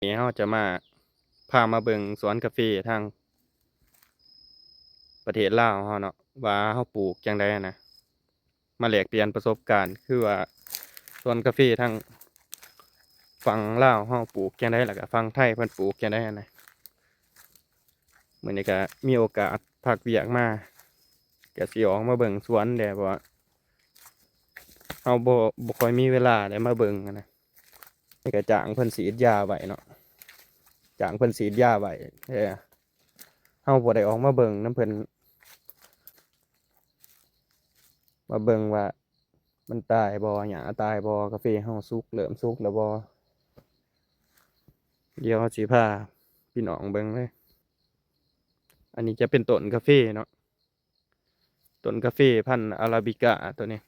ນີ້ເຮົາຈະມາ ພາມາເບິ່ງສວນກາເຟທາງປະເທດລາວເຮົາເນາະ ວ່າເຮົາປູກຈັ່ງໃດຫັ້ນນະ ມາແລກປ່ຽນປະສົບການ ຄືວ່າສວນກາເຟທາງຝັ່ງລາວເຮົາປູກຈັ່ງໃດ ແລ້ວກະຝັ່ງໄທເພິ່ນປູກຈັ່ງໃດຫັ້ນນະ. ມື້ນີ້ກະມີໂອກາດພັກວຽກມາ ກະຊິອອກມາເບິ່ງສວນແດ່ ເພາະວ່າເຮົາບໍ່ ບໍ່ຄ່ອຍມີເວລາໄດ້ມາເບິ່ງຫັ້ນນະ. ນີ້ກະຈ້າງເພິ່ນສີດຢາໄວ້ເນາະ ຈ້າງເພິ່ນສີດຢາໄວ້ ເອີ ເຮົາບໍ່ໄດ້ອອກມາເບິ່ງນຳເພິ່ນ ມາເບິ່ງວ່າມັນຕາຍບໍ່ ຫຍ້າຕາຍບໍ່ ກາເຟເຮົາສຸກ ເລີ່ມສຸກແລ້ວບໍ່. ດຽວເຮົາຊິພາພີ່ນ້ອງເບິ່ງເລີຍ. ອັນນີ້ຈະເປັນຕົ້ນກາເຟເນາະ ຕົ້ນກາເຟພັນອາຣາບິກາໂຕນີ້.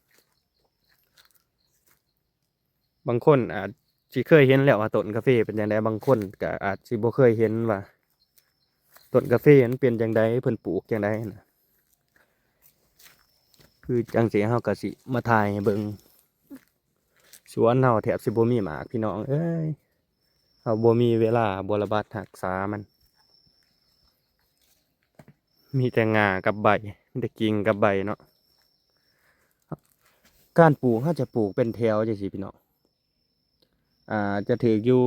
ບາງຄົນອາດຊິເຄີຍເຫັນແລ້ວວ່າຕົ້ນກາເຟເປັນຈັ່ງໃດ, ບາງຄົນກໍອາດຊິບໍ່ເຄີຍເຫັນວ່າຕົ້ນກາເຟມັນເປັນຈັ່ງໃດ, ເພິ່ນປູກຈັ່ງໃດນະ. ຄືຈັ່ງຊີ້ ເຮົາກໍຊິມາຖ່າຍໃຫ້ເບິ່ງ. ສວນເຮົາແທບຊິບໍ່ມີໝາກ ພີ່ນ້ອງເອີຍ, ເຮົາບໍ່ມີເວລາ ບໍ່ລະບັດຮັກສາມັນ, ມີແຕ່ງ່າກັບໃບ ມີແຕ່ກິ່ງກັບໃບເນາະ. ການປູກ ເຮົາຈະປູກເປັນແຖວຈັ່ງຊີ້ ພີ່ນ້ອງ, ອາ ຈະຖືກຢູ່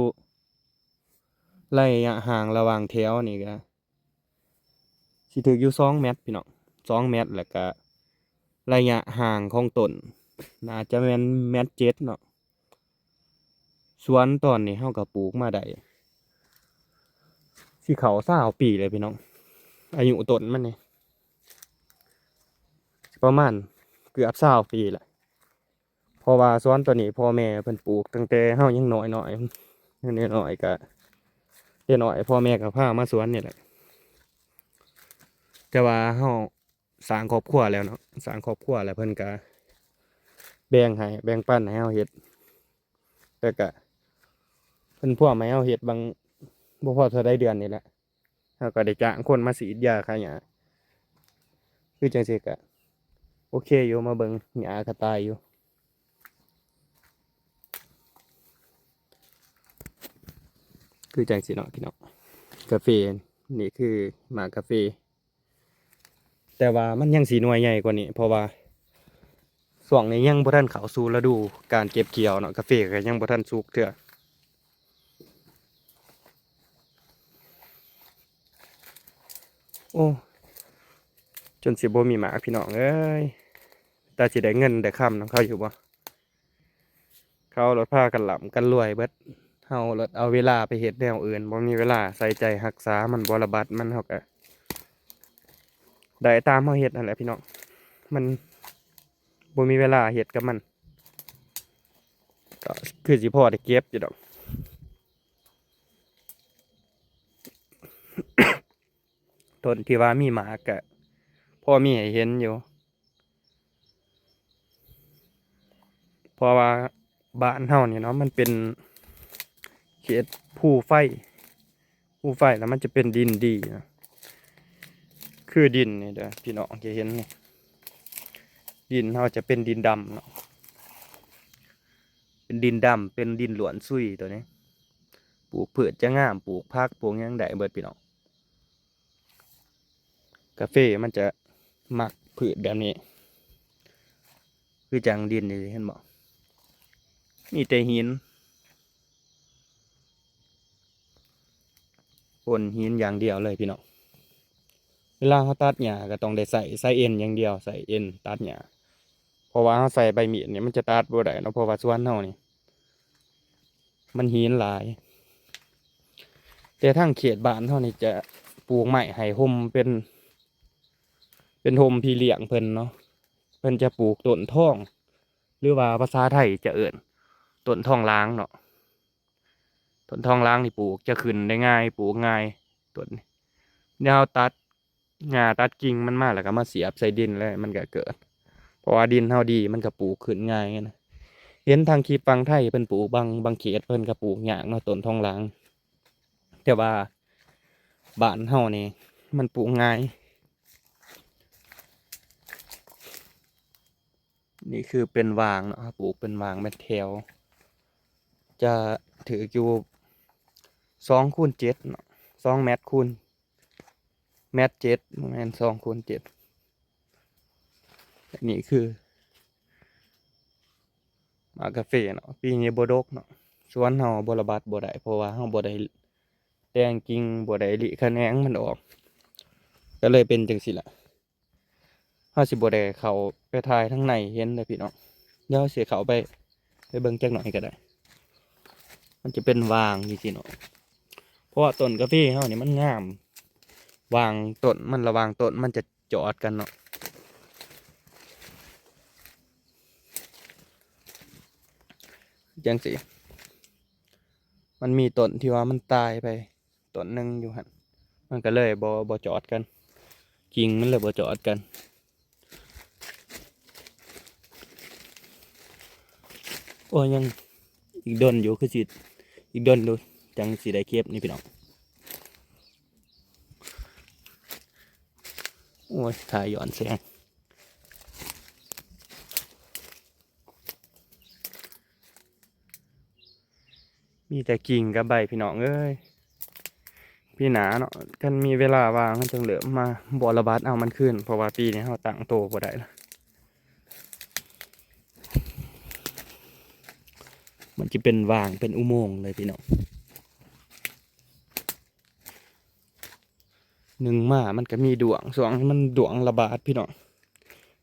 ໄລຍະຫ່າງລະຫວ່າງແຖວນີ້ກະ ຊິຖືກຢູ່ສອງແມັດ ພີ່ນ້ອງ, ສອງແມັດ, ແລ້ວກະໄລຍະຫ່າງຂອງຕົ້ນໜ້າຈະແມ່ນແມັດເຈັດເນາະ. ສວນຕອນນີ້ເຮົາກໍປູກມາໄດ້ ຊິເຂົ້າຊາວປີແລ້ວ ພີ່ນ້ອງ, ອາຍຸຕົ້ນມັນນີ້ປະມານເກືອບຊາວປີແລ້ວ. ເພາະວ່າສວນໂຕນີ້ພໍ່ແມ່ເພິ່ນປູກຕັ້ງແຕ່ເຮົາຍັງນ້ອຍໆ, ຍັງນ້ອຍໆ ກະ ແຕ່ນ້ອຍພໍ່ແມ່ກໍພາມາສວນນີ້ແຫຼະ. ແຕ່ວ່າເຮົາສ້າງຄອບຄົວແລ້ວເນາະ, ສ້າງຄອບຄົວແລ້ວເພິ່ນກໍແບ່ງໃຫ້ ແບ່ງປັນໃຫ້ເຮົາເຮັດ, ແຕ່ກະເພິ່ນພວມໃຫ້ເຮົາເຮັດບາງ ບໍ່ພໍເທົ່າໃດເດືອນນີ້ແຫຼະ. ເຮົາກໍໄດ້ຈ້າງຄົນມາສີດຢາຂ້າຫຍ້າ ຄືຈັ່ງຊີ້ກະໂອເຄຢູ່, ມາເບິ່ງຫຍ້າກະຕາຍຢູ່. ຄືຈັ່ງຊີ້ເນາະ ພີ່ນ້ອງ, ກາເຟ ນີ້ຄືໝາກກາເຟ, ແຕ່ວ່າມັນຍັງຊິໜ່ວຍໃຫຍ່ກວ່ານີ້ ເພາະວ່າຊ່ວງນີ້ຍັງບໍ່ທັນເຂົ້າສູ່ລະດູການເກັບກ່ຽວເນາະ, ກາເຟກໍຍັງບໍ່ທັນສຸກເທື່ອ. ໂອ້ ຈົນຊິບໍ່ມີໝາກ ພີ່ນ້ອງເອີຍ, ແຕ່ຊິໄດ້ເງິນໄດ້ຄຳນຳເຂົາຢູ່ບໍ່? ເຂົາໂລດພາກັນລ່ຳກັນລວຍເບິດ, ເຮົາໂລດເອົາເວລາໄປເຮັດແນວອື່ນ, ບໍ່ມີເວລາໃສ່ໃຈຮັກສາມັນ, ບໍ່ລະບັດມັນ, ເຮົາກະໄດ້ຕາມເຮົາເຮັດຫັ້ນແຫຼະ ພີ່ນ້ອງ, ມັນບໍ່ມີເວລາເຮັດກັບມັນ. ກໍຄືຊິພໍໄດ້ເກັບຢູ່ດອກ. ຕົ້ນທີ່ວ່າມີໝາກກະພໍມີໃຫ້ເຫັນຢູ່, ເພາະວ່າບ້ານເຮົານີ້ເນາະ ມັນເປັນເຂດພູໄຟ, ພູໄຟແລ້ວມັນຈະເປັນດິນດີນະ, ຄືດິນນີ້ເດີ ພີ່ນ້ອງຈະເຫັນນີ້, ດິນເຮົາຈະເປັນດິນດຳເນາະ, ເປັນດິນດຳ ເປັນດິນລ້ວນຊຸຍໂຕນີ້, ປູກພືດຈະງາມ, ປູກຜັກ ປູກຫຍັງໄດ້ເບິດ ພີ່ນ້ອງ. ກາເຟມັນຈະມັກພືດແບບນີ້, ຄືຈັ່ງດິນນີ້ ເຫັນບໍ່? ມີແຕ່ຫີນ, ປົນຫີນຢ່າງດຽວເລີຍ ພີ່ນ້ອງ. ເວລາເຮົາຕັດຫຍ້າກໍຕ້ອງໄດ້ໃຊ້ ໃຊ້ເອັນຢ່າງດຽວ, ໃຊ້ເອັນຕັດຫຍ້າ, ເພາະວ່າເຮົາໃຊ້ໃບມີດນີ້ມັນຈະຕັດບໍ່ໄດ້ເນາະ, ເພາະວ່າສວນເຮົານີ້ ມັນຫີນຫຼາຍ. ແຕ່ທາງເຂດບ້ານເຮົານີ້ຈະປູກໄມ້ໃຫ້ຮົ່ມເປັນ ເປັນຮົ່ມພີ່ລ້ຽງເພິ່ນເນາະ, ເພິ່ນຈະປູກຕົ້ນທອງ ຫຼືວ່າພາສາໄທຈະເອີ້ນຕົ້ນທອງຫຼາງເນາະ. ຕົ້ນທອງຫຼາງນີ້ປູກຈະຂຶ້ນໄດ້ງ່າຍ, ປູກງ່າຍຕົ້ນນີ້. ດຽວເຮົາຕັດຫຍ້າຕັດກິ່ງມັນມາ ແລ້ວກໍມາສຽບໃສ່ດິນ ແລ້ວມັນກໍເກີດ, ເພາະວ່າດິນເຮົາດີ ມັນກໍປູກຂຶ້ນງ່າຍນະ. ເຫັນທາງຄລິບຝັ່ງໄທເພິ່ນປູກ, ບາງ ບາງເຂດເພິ່ນກໍປູກຍາກເນາະ ຕົ້ນທອງຫຼາງ, ແຕ່ວ່າບ້ານເຮົານີ້ມັນປູກງ່າຍ. ນີ້ຄືເປັນຫວ່າງເນາະ, ເຮົາປູກເປັນຫວ່າງເປັນແຖວ ຈະຖືກຢູ່ ສອງຄູນເຈັດເນາະ ສອງແມັດຄູນ ແມັດເຈັດ ບໍ່ແມ່ນສອງຄູນເຈັດ. ອັນນີ້ຄືໝາກກາເຟເນາະ ປີນີ້ບໍ່ດົກເນາະ. ສວນເຮົາບໍ່ລະບາດບໍ່ໄດ້ ເພາະວ່າເຮົາບໍ່ໄດ້ແຕ່ງກິ່ງ ບໍ່ໄດ້ລິຂະແໜງມັນອອກ ກໍເລີຍເປັນຈັ່ງຊີ້ລະ. ເຮົາຊິບໍ່ໄດ້ເຂົ້າໄປຖ່າຍທາງໃນເຫັນເດີພີ່ນ້ອງ. ດຽວເຮົາຊິເຂົ້າໄປ ໄປເບິ່ງຈັກໜ້ອຍກໍໄດ້. ມັນຈະເປັນຫວ່າງຈັ່ງຊີ້ເນາະ ເພາະວ່າຕົ້ນກາເຟເຮົານີ້ມັນງາມ ຫວ່າງຕົ້ນມັນ ລະຫວ່າງຕົ້ນມັນຈະຈອດກັນເນາະ ຈັ່ງຊີ້. ມັນມີຕົ້ນທີ່ວ່າມັນຕາຍໄປ ຕົ້ນໜຶ່ງຢູ່ຫັ້ນ ມັນກໍເລີຍບໍ່ ບໍ່ຈອດກັນ ກິ່ງມັນເລີຍບໍ່ຈອດກັນ. ໂອ້ຍ ຍັງອີກດົນຢູ່ ຄືຊິອີກດົນຢູ່ ຈັ່ງຊິໄດ້ເກັບນີ້ພີ່ນ້ອງ. ໂອ້ຍ ຖ່າຍຍ້ອນແສງ. ມີແຕ່ກິ່ງກັບໃບພີ່ນ້ອງເອີຍ. ປີໜ້າເນາະ ຄັນມີເວລາວ່າງເຮົາຈຶ່ງເລີ່ມມາບໍ່ລະບາດເອົາມັນຄືນ ເພາະວ່າປີນີ້ເຮົາຕັ້ງໂຕບໍ່ໄດ້ລະ. ມັນຈະເປັນຫວ່າງເປັນອຸໂມງເລີຍພີ່ນ້ອງ. ໜຶ່ງມາມັນກໍມີດ້ວງ ຊ່ວງນີ້ມັນດ້ວງລະບາດພີ່ນ້ອງ.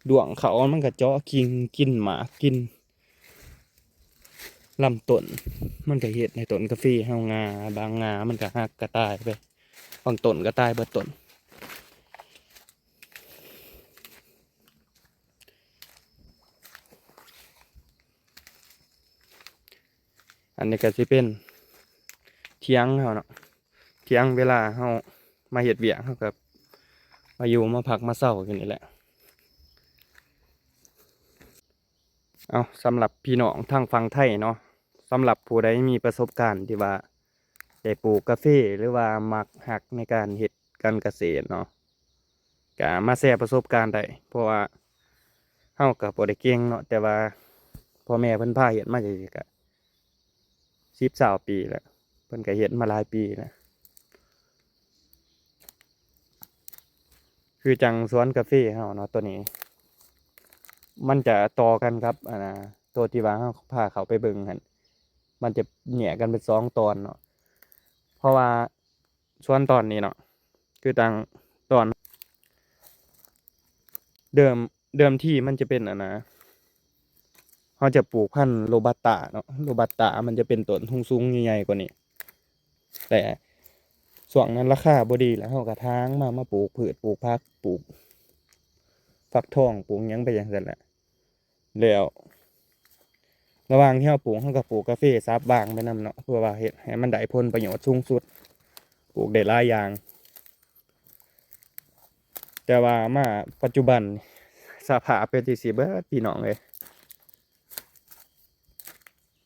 ດ້ວງເຂົ້າມັນກໍເຈາະກິ່ງ ກິນໝາກ ກິນລຳຕົ້ນ ມັນກໍເຮັດໃຫ້ຕົ້ນກາເຟເຮົາງາ ບາງງາມັນກໍຫັກກໍຕາຍໄປ ບາງຕົ້ນກໍຕາຍເບິດຕົ້ນ. ອັນນີ້ກໍຊິເປັນຖຽງເຮົາເນາະ ຖຽງເວລາເຮົາມາເຮັດວຽກ ເຮົາກໍມາຢູ່ມາພັກມາເຊົາຢູ່ນີ້ແຫຼະ. ເອົາ ສຳລັບພີ່ນ້ອງທາງຝັ່ງໄທເນາະ ສຳລັບຜູ້ໃດມີປະສົບການທີ່ວ່າໄດ້ປູກກາເຟ ຫຼືວ່າມັກຮັກໃນການເຮັດການກະເສດເນາະ ກະມາແຊປະສົບການໄດ້ ເພາະວ່າເຮົາກະບໍ່ໄດ້ເກັ່ງເນາະ ແຕ່ວ່າພໍ່ແມ່ເພິ່ນພາເຮັດມາຈັ່ງຊີ້ກະ ສິບ ຊາວປີແລ້ວ ເພິ່ນກໍເຮັດມາຫຼາຍປີແລ້ວ. ຄືຈັ່ງສວນກາເຟເຮົາເນາະ ໂຕນີ້ມັນຈະຕໍ່ກັນກັບ ອັນນາ ໂຕທີ່ວ່າເຮົາພາເຂົ້າໄປເບິ່ງຫັ້ນ ມັນຈະແຍກກັນເປັນສອງຕອນເນາະ ເພາະວ່າ ສ່ວນຕອນນີ້ເນາະ ຄືຕັ້ງຕອນ ເດີມ ເດີມທີມັນຈະເປັນ ອັນນາ ເຮົາຈະປູກພັນໂຣບັດຕາເນາະ ໂຣບັດຕາມັນຈະເປັນຕົ້ນສູງໆ ໃຫຍ່ໆ ກວ່ານີ້ ແຕ່ຊ່ວງນັ້ນລາຄາບໍ່ດີ ແລ້ວເຮົາກໍຖາງມາ ມາປູກພືດ ປູກຜັກ ປູກຟັກທອງ ປູກຫຍັງໄປຈັ່ງຊັ້ນແຫຼະ. ແລ້ວລະຫວ່າງທີ່ເຮົາປູກ ເຮົາກໍປູກກາເຟສັບຫວ່າງໄປນຳເນາະ ເພື່ອວ່າເຮັດໃຫ້ມັນໄດ້ຜົນປະໂຫຍດສູງສຸດ ປູກໄດ້ຫຼາຍຢ່າງ. ແຕ່ວ່າມາປັດຈຸບັນ ສະພາບເປັນຈັ່ງຊີ້ເບິດ ພີ່ນ້ອງເອີຍ.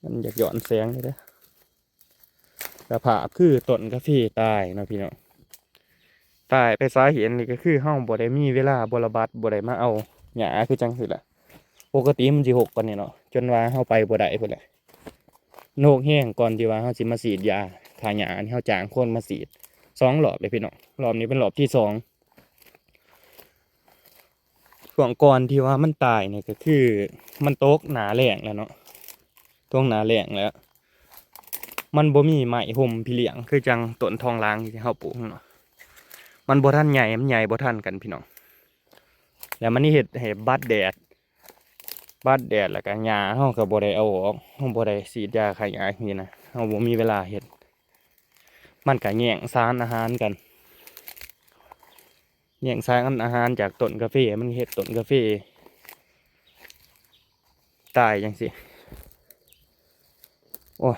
ມັນຢາກຍ້ອນແສງເດ້. ສະພາບຄືຕົ້ນກາເຟຕາຍເນາະພີ່ນ້ອງ ຕາຍໄປສາເຫດນີ້ກໍຄືເຮົາບໍ່ໄດ້ມີເວລາ ບໍ່ລະບັດ ບໍ່ໄດ້ມາເອົາຫຍ້າຄືຈັ່ງຊີ້ແຫຼະ. ປົກກະຕິມັນຊິຮົກປານນີ້ເນາະ ຈົນວ່າເຮົາໄປບໍ່ໄດ້ພຸ້ນແຫຼະ ມັນຮົກແຮງ. ກ່ອນທີ່ວ່າເຮົາຊິມາສີດຢາຂ້າຫຍ້ານີ້ ເຮົາຈ້າງຄົນມາສີດສອງລອບເລີຍພີ່ນ້ອງ ລອບນີ້ເປັນລອບທີສອງ. ຊ່ວງກ່ອນທີ່ວ່າມັນຕາຍນີ້ກໍຄືມັນຕົກໜ້າແລ້ງແລ້ວເນາະ ຕົກໜ້າແລ້ງແລ້ວ ມັນບໍ່ມີໄມ້ຮົ່ມພີ່ລ້ຽງ ຄືຈັ່ງຕົ້ນທອງຫຼາງທີ່ເຮົາປູກເນາະ ມັນບໍ່ທັນໃຫຍ່ ມັນໃຫຍ່ບໍ່ທັນກັນພີ່ນ້ອງ. ແລ້ວມັນເຮັດໃຫ້ບາດແດດ ບາດແດດ ແລ້ວກໍຫຍ້າເຮົາກໍບໍ່ໄດ້ເອົາອອກ ເຮົາບໍ່ໄດ້ສີດຢາຂ້າຫຍ້ານີ້ນະ ເຮົາບໍ່ມີເວລາເຮັດ ມັນກໍແຍ່ງສານອາຫານກັນ ແຍ່ງສານອາຫານຈາກຕົ້ນກາເຟ ມັນເຮັດຕົ້ນກາເຟຕາຍຈັ່ງຊີ້. ໂອ້ຍ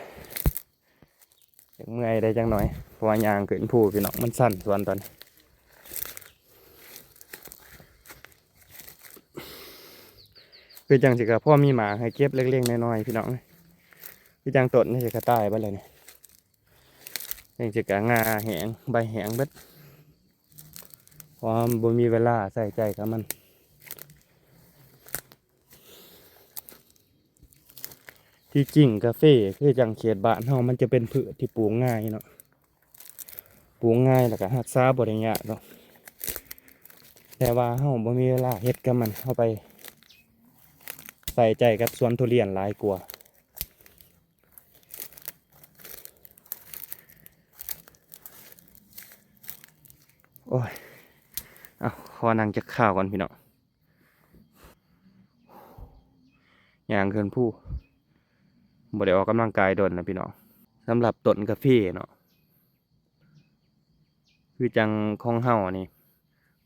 ຢາກເມື່ອຍໄດ້ຈັກໜ້ອຍ ເພາະວ່າຍ່າງຂຶ້ນພູພີ່ນ້ອງ ມັນຊັນສວນຕອນນີ້. ຄືຈັ່ງຊີ້ກໍພໍມີໝາກໃຫ້ເກັບເລັກໆນ້ອຍໆ ພີ່ນ້ອງເອີຍ ຄືຈັ່ງຕົ້ນນີ້ຊິກະຕາຍເບິດແລ້ວນີ້. ຈັ່ງຊີ້ກະງ່າແຫ້ງ ໃບແຫ້ງເບິດ ເພາະວ່າມັນບໍ່ມີເວລາໃສ່ໃຈກັບມັນ. ທີ່ຈິງກາເຟຄືຈັ່ງເຂດບ້ານເຮົາ ມັນຈະເປັນພືດທີ່ປູກງ່າຍເນາະ ປູກງ່າຍ ແລ້ວກໍຮັກສາບໍ່ໄດ້ຍາກເນາະ, ແຕ່ວ່າເຮົາບໍ່ມີເວລາເຮັດກັບມັນ, ເຮົາໄປໃສ່ໃຈກັບສວນທຸລຽນຫຼາຍກວ່າ. ໂອ້ຍ ເອົາ ຂໍນັ່ງຈັກຄາວກ່ອນພີ່ນ້ອງ. ຍ່າງຂຶ້ນພູ ບໍ່ໄດ້ອອກກຳລັງກາຍດົນນະພີ່ນ້ອງ. ສຳລັບຕົ້ນກາເຟເນາະ ຄືຈັ່ງຂອງເຮົານີ້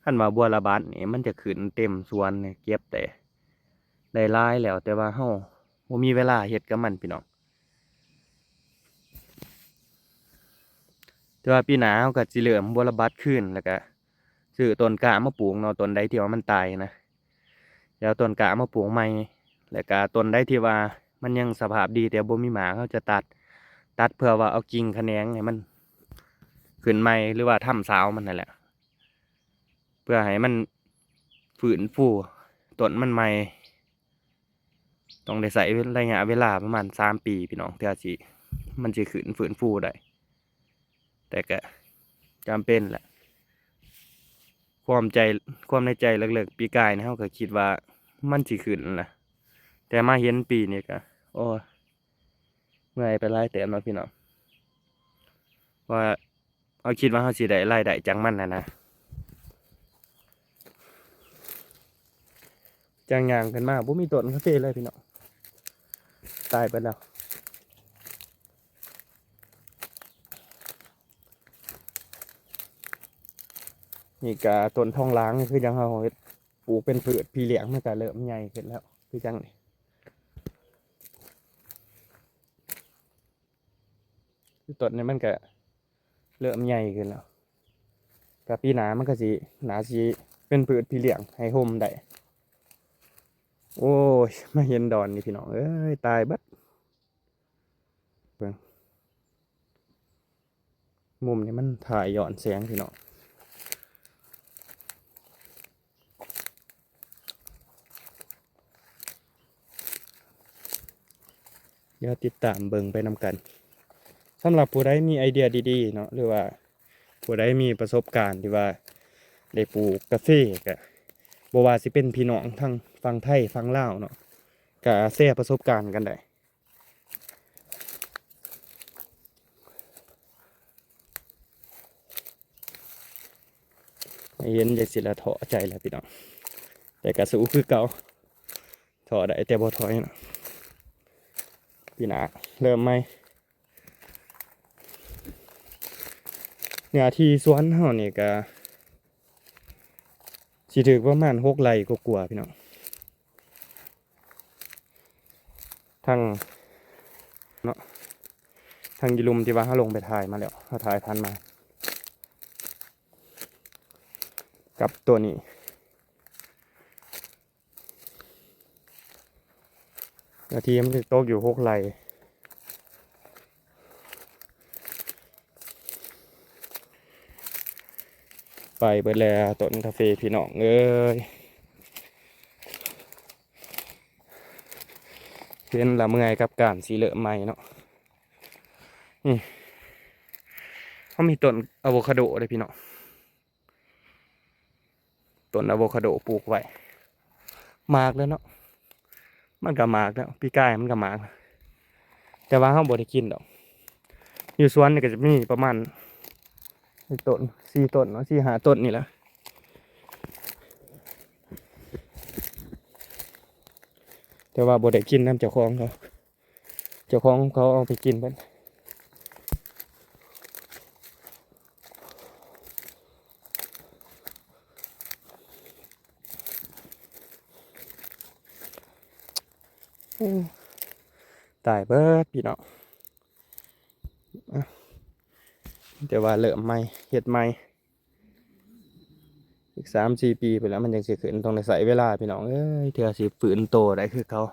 ຄັນວ່າບົວລະບັດນີ້ ມັນຈະຂຶ້ນເຕັມສວນນີ້ ເກັບແຕ່ໄດ້ຫຼາຍແລ້ວ, ແຕ່ວ່າເຮົາບໍ່ມີເວລາເຮັດກັບມັນພີ່ນ້ອງ. ແຕ່ວ່າປີໜ້າເຮົາກໍຊິເລີ່ມບົວລະບັດຄືນ ແລ້ວກໍຊື້ຕົ້ນກ້າມາປູກເນາະ, ຕົ້ນໃດທີ່ວ່າມັນຕາຍນະ ແລ້ວຕົ້ນກ້າມາປູກໃໝ່, ແລ້ວກະຕົ້ນໃດທີ່ວ່າມັນຍັງສະພາບດີແຕ່ບໍ່ມີໝາກ ເຮົາຈະຕັດ, ຕັດເພື່ອວ່າເອົາກິ່ງຂະແໜງໃຫ້ມັນຂຶ້ນໃໝ່ ຫຼືວ່າທຳສາວມັນຫັ້ນແຫຼະ ເພື່ອໃຫ້ມັນຟື້ນຟູຕົ້ນມັນໃໝ່. ຕ້ອງໄດ້ໃຊ້ໄລຍະເວລາປະມານສາມປີພີ່ນ້ອງ ເທື່ອຊິ ມັນຊິຂຶ້ນຟື້ນຟູໄດ້. ແຕ່ກະຈຳເປັນແຫຼະ. ຄວາມໃຈ ຄວາມໃນໃຈເລິກໆ ປີກາຍນີ້ເຮົາກໍຄິດວ່າມັນຊິຂຶ້ນນະ, ແຕ່ມາເຫັນປີນີ້ກໍ ໂອ້ຍ ເມື່ອຍໄປຫຼາຍເຕີບເນາະພີ່ນ້ອງ. ວ່າເຮົາຄິດວ່າເຮົາຊິໄດ້ລາຍໄດ້ຈາກມັນຫັ້ນນະ. ຈັ່ງຍ່າງຂຶ້ນມາ ບໍ່ມີຕົ້ນກາເຟເລີຍພີ່ນ້ອງ, ຕາຍໄປແລ້ວ. ນີ້ກະຕົ້ນທອງຫຼາງ ຄືຈັ່ງເຮົາເຮັດປູກເປັນພືດພີ່ລ້ຽງ ມັນກະເລີ່ມໃຫຍ່ຂຶ້ນແລ້ວ ຄືຈັ່ງນີ້. ຄືຕົ້ນນີ້ມັນກະເລີ່ມໃຫຍ່ຂຶ້ນແລ້ວ, ກະປີໜ້າມັນກະຊິ ໜ້າຊິເປັນພືດພີ່ລ້ຽງໃຫ້ໂຮມໄດ້. ໂອ້ຍ ມາເຫັນດອນນີ້ພີ່ນ້ອງເອີຍ ຕາຍເບິດ. ເບິ່ງ ມຸມນີ້ມັນຖ່າຍຍ້ອນແສງພີ່ນ້ອງ. ດຽວຕິດຕາມເບິ່ງໄປນຳກັນ. ສຳລັບຜູ້ໃດມີໄອເດຍດີໆເນາະ ຫຼືວ່າຜູ້ໃດມີປະສົບການທີ່ວ່າໄດ້ປູກກາເຟ ກະບໍ່ວ່າຊິເປັນພີ່ນ້ອງທາງຝັ່ງໄທຝັ່ງລາວເນາະ ກະແຊປະສົບການກັນໄດ້. ໃຫ້ເຫັນຈັ່ງຊີ້ລະທໍ້ໃຈແລ້ວພີ່ນ້ອງ, ແຕ່ກະສູ້ຄືເກົ່າ, ທໍ້ໄດ້ແຕ່ບໍ່ຖອຍເນາະ. ປີໜ້າເລີ່ມໃໝ່. ເນື້ອທີ່ສວນເຮົານີ້ກະຊິຖືກປະມານຫົກໄຮ່ກວ່າໆ ພີ່ນ້ອງ. ທັງເນາະ ທັງຢູ່ລຸ່ມທີ່ວ່າເຮົາລົງໄປຖ່າຍມາແລ້ວ ເຮົາຖ່າຍຜ່ານມາ ກັບຕົວນີ້ ເນື້ອທີ່ມັນຊິຕົກຢູ່ຫົກໄຮ່. ໄປເບິດແລ້ວຕົ້ນກາເຟ ພີ່ນ້ອງເອີຍ, ເຫັນລະເມື່ອຍກັບການຊິເລີ່ມໃໝ່ເນາະ. ນີ້ ເຮົາມີຕົ້ນອາໂວຄາໂດເດ້ພີ່ນ້ອງ. ຕົ້ນອາໂວຄາໂດປູກໄວ້ ໝາກແລ້ວເນາະ, ມັນກະໝາກແລ້ວ, ປີກາຍມັນກະໝາກ ແຕ່ວ່າເຮົາບໍ່ໄດ້ກິນດອກ. ຢູ່ສວນນີ້ກະຈະມີປະມານຈັກຕົ້ນ ສີ່ຕົ້ນເນາະ ສີ່ຫ້າຕົ້ນນີ້ແຫຼະ, ແຕ່ວ່າບໍ່ໄດ້ກິນນຳເຈົ້າຂອງເຂົາ. ເຈົ້າຂອງເຂົາເອົາໄປກິນເບິດ. ໂອ້ ຕາຍເບິດພີ່ນ້ອງ. ແຕ່ວ່າເລີ່ມໃໝ່ ເຮັດໃໝ່ ອີກສາມສີ່ປີພຸ້ນແຫຼະ ມັນຈັ່ງຊິຂຶ້ນ. ຕ້ອງໄດ້ໃຊ້ເວລາພີ່ນ້ອງເອີຍ ເທື່ອຊິຟື້ນໂຕໄດ້ຄືເກົ່າ.